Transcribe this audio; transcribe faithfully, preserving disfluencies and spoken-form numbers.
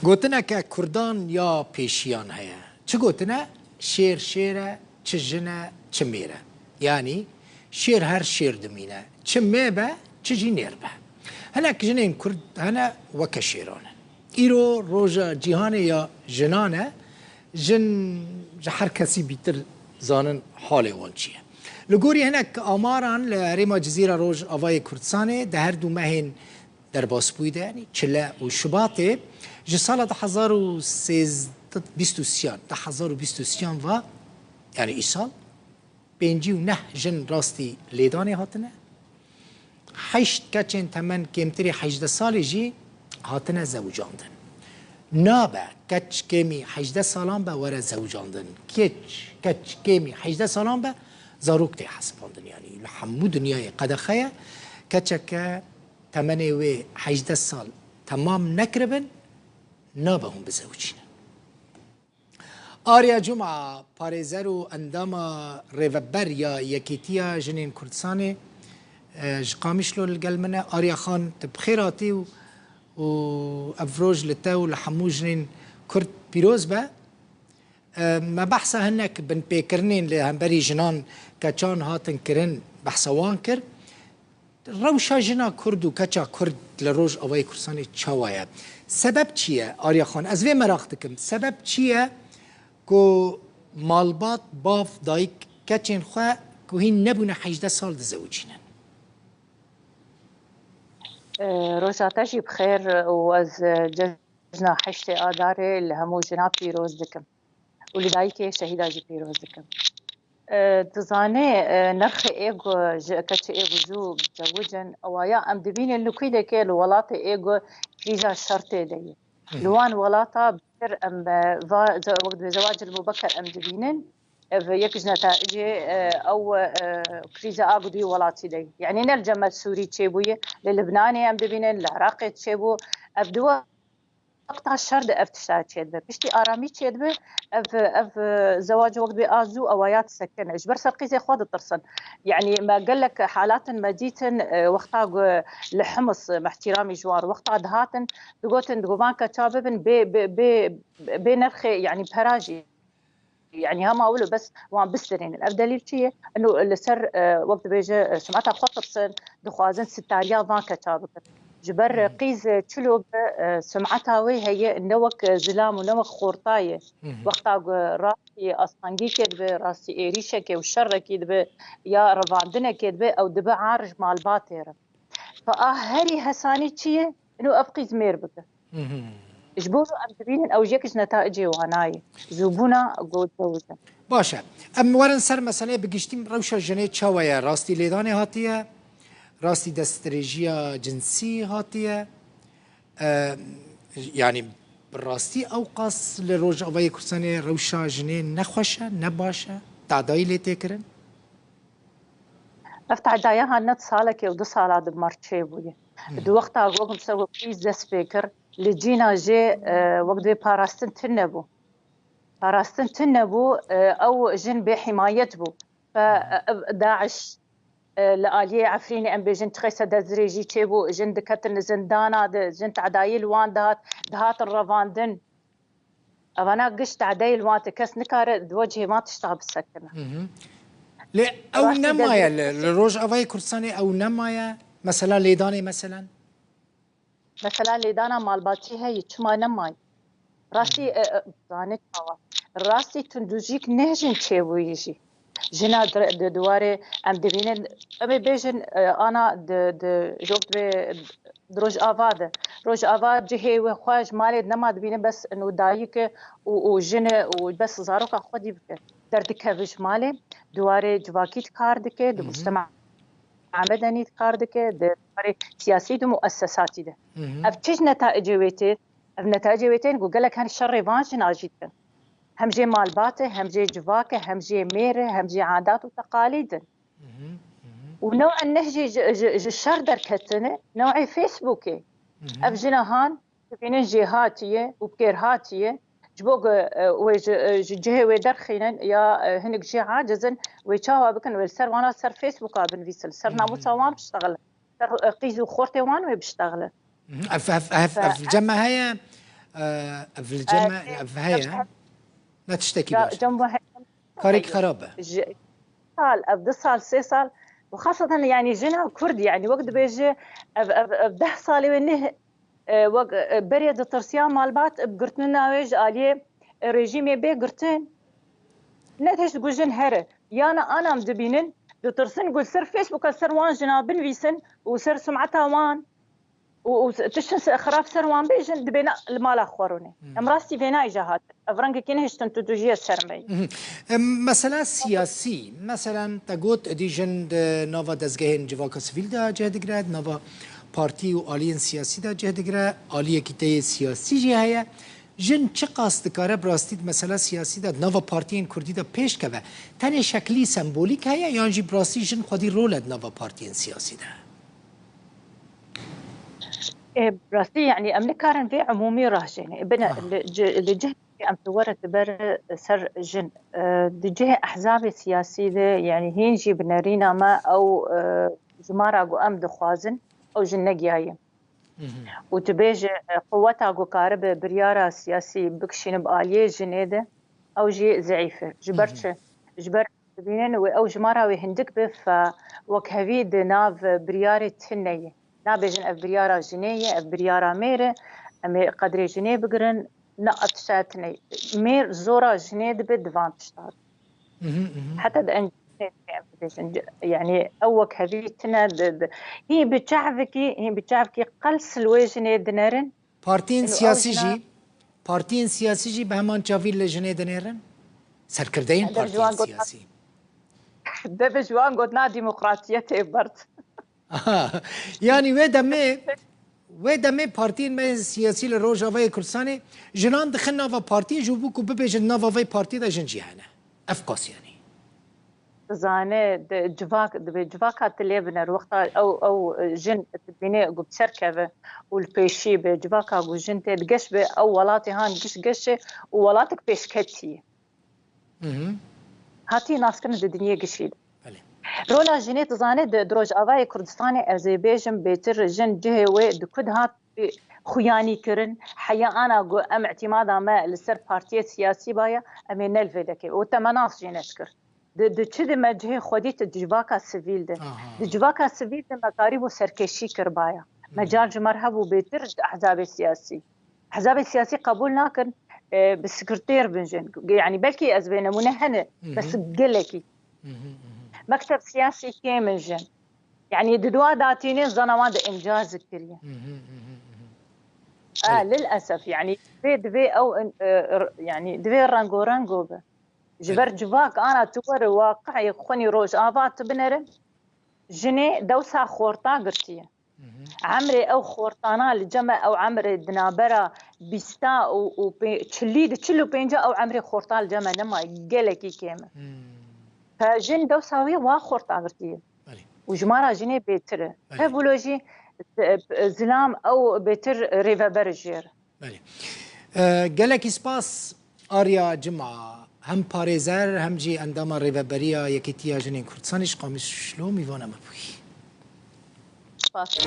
Gotineke Kurdan ya pêşiyan heye. Çi gotine? Şêr şêr e, çi jin e, çi mêr e. Yanî şêr her şêr dimîne. Çi mê be, çi jî nêr be. Hinek jinên Kurd hene weke şêran in. Îro roja cîhanê ya jinan e. Jin ji her kesî bîtir zanin halê wan çi ye. Li gorî hinek amaran li herêma Cizîra Rojavayê Kurdistanê di her du mehên derbasbûyî de, yanî çile û şubatê, ji sala du hezar û sêzdeh, bîst û sêyan, du hezar û bîst û sêyan ve, yanî îsal, pêncî û neh jin rastî lêdanê hatine. Heşt keçên temen kêmtirî hejdeh salî jî hatine zewicandin. Nabe keç kêmî hejdeh salan be were zewicandin. Keç, keç kêmî hejdeh salan be zarok tê hesibandin. Yanî li hemû dinyayê qedexe ye. Keçeke temenê wê hejdeh sal temam nekiribin, nabe hûn bizewicînin. Arya Cuma, parêzer û endama rêveber ya Yekîtiya Jinên Kurdistanê, e, ji Qamişlo li gel min e. Arya Xan, tu bi xêr hatî û, û ev roj li te û li hemû jinên Kurd pîroz be. E, me behsa hinek binpêkirinên li hemberî jinan, keçan hatin kirin, behsa wan kir. Rewşa jina Kurd û keça Kurd li Rojavayê Kurdistanê çawa ye? Sebeb çi ye? Arya Xan, ez vê meraq dikim. Sebeb çi ye ku malbat, bav, dayik keçên xwe ku hîn nebûne hejdeh sal dizewicînin? E, roja te jî bi xêr û ez, e, cejna heştê Adarê li hemû jina pîroz dikim û li dayikê şehîda jî pîroz dikim. E, dizane, e, nirxê ê ku ji keçê ê ku zû zewicin, ewa ya em dibînin li kûdekê li welatê ê ku krîza şer tê de ye. Li wan welata bêtir em, e, va, ze-, wek dibê zewacil mubeker em dibînin. Ev yek ji netayicê, e, ew, e, krîza a ku di wî welatî de ye. Yanî ne li Cemel Sûrî çêbûye, li Libnanê em dibînin, li Iraqê çêbû. Ev di wexta şer de ev tişta çêdibe. Piştî aramî çêdibe, ev, ev, e, zewac wek dibê a zû ewa ya disekine. Ji ber ser qîzê xwe ditirsin. Yanî me gelek halatin me dîtin, e, wexta ku li Himis, me îhtîramî ji wan re, wexta dihatin, digotin, digo van keça bibin bê, bê, bê, bê nirxê, yanî pera jî. Yanî hema wilo bes wan bisterînin. Ev delîl çi ye? Ino li ser, e, wek dibêje, e, sumeta xwe tirsin, dixwazin sitariya van keça bikin. Ji ber, e, qîz, e, çilo bi, e, sumeta wê heye, ne wek, e, zilam û ne wek xorta ye. Wexta ku rastî astengî kedibe, rastî êrîşekê û şerekî dibe ya revandinekê dibe, ew dibe ar ji malbatê re. Fa a herî hesanî çi ye? Ino ev qîz mêr bike. Ji bo em dibînin ew yek ji netayicê wana ye. Zûbûna ku zewicin. Baş e. Em werin ser meseleyê bi giştî rewşa jinê çawa ye? Rastî lêdanê hatiye? Rastî destdirêjiya cinsî hatiye? E, yanî bi rastî ewqas li Rojavayê Kurdistanê rewşa jinê nexweş e, ne baş e? Tadayî lê tê kirin? Ev tedaya ha ne salekê û du sala di mar çêbûye. Di wexta ku wek misal wek krîz dest pê kir, li cîna jê, e, wek divê parastin tune bû. Parastin tune bû, e, ew jin bêhimayet bû. Fe, e, ev DAIŞ, e, li aliyê Efrînê em bêjin çiqêse destdirêjî çêbû, jin diketin li zindana de, jin tedayî li wan dihat, dihatin revandin. Evana giş tedeyê li wan tê, kes nikare di wecihê wan tişta bisekine. Lê ew Rastî nemaye destdirêj li, li Rojavayê Kurdistanê ew nemaye? Mesela lêdanê meselen? Mesela lêdana malbatî heye, çima nemaye? Rastî, e, e, zanî çawa? Rastî tundûzîk ne jin çêbûyî jî. Jina di, di, di warê em dibînin, em ê bêjin, e, ana di, di, jok dibê di Rojava de. Rojava cihê wê xwe ji malê nema dibîne, bes ino dayik e û, û jin e û bes zaroka xwedî bike. Derdikeve ji malê, di warê civakî de kar dike, di Hı hı. mujtema medenî de kar dike, di warê siyasî, di muessesatî de. Hı hı. Ev çi ji netayicê wê tê? Ev netayicê wê tên ku gelek her şerê van jina jî dikin. Hem jê malbat e, hem jê civak e, hem jê mêr e, hem jê adat û teqalîd in. Hı hı, hı hı. Û newên neh jî ji, ji, ji şer derketine, newê Facebookê. Hı hı. Ev jina han dibînin jêhatî ye û bi kêrhatî ye. Ji bo ku, e, wê ji, e, ji cihê wê derxînin ya, e, hinek jê aciz in, wê çawa bikin? Wê li ser wana ser Facebooka binivîsin, li ser Hı hı. namûsa wan biştexilin, ser, e, qîz û xortê wan wê biştexilin. Hı hı. Ev, ev, ev, Fe- ev cem me heye. Ev li cem me, ev heye. Ne tiştekî baş e. Karek xerab e. Ji sal, ev du sal, sê sal, û xaseten, yanî, jina Kurd, yanî, wek dibêje, ev, ev, ev deh salê wê neh, e, wek, e, berê ditirsiya malbat, bi girtina wê ji aliyê, e, rejîmê bê girtin. Ne tişt ku jin here. Yana anam dibînin, ditirsin ku li ser Facebooka ser wan jina binivîsin û ser sumeta wan û, û tiştin se-, xirab ser wan bêjin, dibêne li mala xwe rûnê. Em rastî vêna îja hatin. Ev rengekî nehiştin tu, tu jiyê ser me yî. Mhm. Em, mesela siyasî, meselen te got, êdî jin di nava dezgehên civaka sivîl de cih digire, di nava partî û aliyên siyasî de cih digire, aliyekî te yê siyasî jî heye. Jin çiqas dikare bi rastî di mesela siyasî de, di nava partiyên kurdî de pêş keve? Tenê şeklî sembolîk heye yan jî bi rastî jin xwedî rol e di nava partiyên siyasî de? Ê, bi rastî, yanî, em nikarin vê umûmî rahjênê. Bine, aha, li ci-, li cihekî em tu were tu ber ser jin. E, di cihê ehzabê siyasî de, yanî, hîn jî bi nerîna me ew, e, jimara ku em dixwazin, ew jin negiyaye. Mhm. Û tu bêje, e, quweta ku karibe biryara siyasî bikişîne bi aliyê jinê de, ew jî zeîf e. Ji ber, mhm, çi? Ji ber dibînin wê ew jimara wê hindik be, fe wekhevî di nav biryarê tune ye. Nabêjin ev biryara jinê ye, ev biryara mêr e, em ê qedrê jinê bigirin. Na, ev tişta tune ye. Mêr zora jinê dibe di van tişta de. Mhm, mhm. Heta di encamê em dibêjin. Yanî ew wekhevî tune di, di, hîn bi çavekî, hîn bi çavekî qels li wê jinê dinerin. Partiyên siyasî jî, partiyên siyasî jî bi heman çavî li jinê dinêrin? Serkirdeyên partiyên siyasî. Deve ji wan gotina demokratiyetê bert. Aha. Yanî wê demê, wê demê partiyên me siyasî li Rojavayê Kurdistanê jinan dixin nava partiyê ji bo ku bibêjin nava vê partiyê de jin jî hene. Ev qas yanî. Dizane, di civak, dibê civaka tu lê biner. Wexta ew, ew jin dibîne ku bi ser keve û li pêşî be, civaka ku jin tê digeş be, ew welatê han giş geş e û welatek pêşketî ye. Mhm. Hatî naskirin di dinyê gişî de. Belê. Rola jinê dizane di, di Rojavayê Kurdistanê, ez ê bêjim, bêtir jin cihê wê di ku de hat xuyanî kirin, heya ana ku em îtîmada me li ser partiyê siyasî baya, em ê ne li vê dekê. Û te me nas jê nedikir. Di, di çi de me cihê xwedî di civaka sivîl de. Aha. Di civaka sivîl de me karîbû serkêşî kiribaya. Hmm. Mecal ji me re hebû bêtir ji ehzabê siyasî. Ehzabê siyasî qebûl nakin, e, bi sekretêr bin jin. Yanî belkî ez vê nemûne hene, mhm, bes gelekî. Mhm, mhm. Mekteb siyasî kêm in jin. Yanî di dua datînê zana wan de îmca zikiriye. Mhm, mhm, mhm. A, belê, lilesef, yanî divê, divê ew, e, r-, yanî divê rengorengo be. Ji ber civak ana tu were waqi'ê xwinî Rojava tu binere, jinê dewsa xorta girtiye. Mhm. Emrê ew xortana li cem me, ew emrê di navbera bîsta û, û pê-, çilî de, çil û pênca ew emrê xorta li cem me nema, gelekî kêm e. Hmm. Ka jin dewsa wê wa xorta girtiye. Belê. Û jimara jinê bêtir e. Belê. Hevûlo jî, e, zilam ew bêtir rêveber jêr. Belê. E, gelekî spas Arya Cima, hem parêzer hem jî endama Rêveberiya Yekîtiya Jinên Kurdistanê ji Qamişlo mîvana me bûyî. Spas.